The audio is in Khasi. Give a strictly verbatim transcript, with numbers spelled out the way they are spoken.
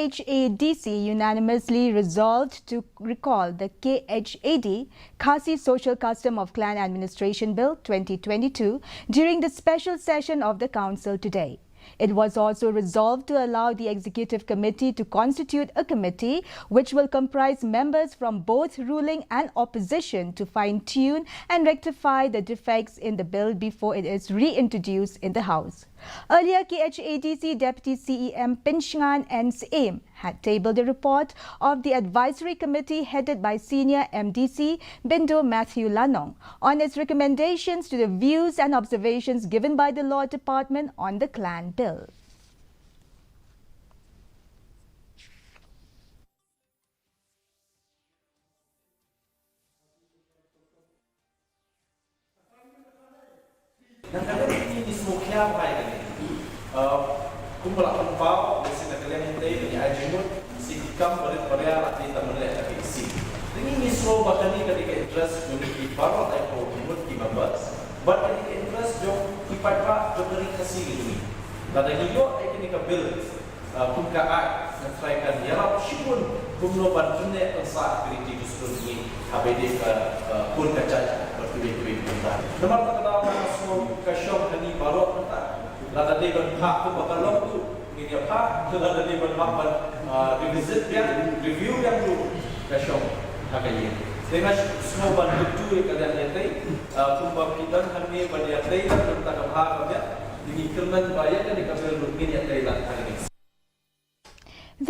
H A D C unanimously resolved to recall the K H A D, Khasi Social Custom of Clan Administration Bill twenty twenty-two, during the special session of the council today. It was also resolved to allow the executive committee to constitute a committee which will comprise members from both ruling and opposition to fine tune and rectify the defects in the bill before it is reintroduced in the House. Earlier, K H A D C Deputy C E M Pinshngaiih N Syiem had tabled a report of the advisory committee headed by senior M D C Bindo Matthew Lanong on its recommendations to the views and observations given by the Law Department on the Clan Bill. Nangta ngi sngewkhia bha ïa kane. Uh, kumba la pynpaw, lehse na ka liang ïatei, ban ïa ai jingmut, shi ki kam barit baria la dei tang ban leh da ka E C. Te ngi sngew ba kane ka dei ka interest jong ngi baroh, ai ko jingmut ki members. Bad ka dei ka interest jong ki paidbah jong ka ri Khasi ka jong ngi. Lada ngi ïoh ïa kane ka bill, ah, kum ka Act, nga tharai kan ïarap shibun kumno ban pynneh pynsah ïa ka riti ka shnong jong ngi, haba ïadei ka, ah, pun ka jait bad kiwei kiwei ki bynta. Namar kata ka daw nga sngew ka shong ha ngi baroh mynta. Lada dei ban phah kumba ka long ruh ngin ïa phah, lada dei ban phah ban, ah, revisit biang, review biang ruh ka shong ha ka ïing. Te nga sngew ban kyntu ïa ka liang ïatei, ah, kumba phi don hangne ban ïatei lad mynta ka bha ka miat, te ngi kyrmen ba ïa kane ka bill ruh ngin ïatei lad hangne.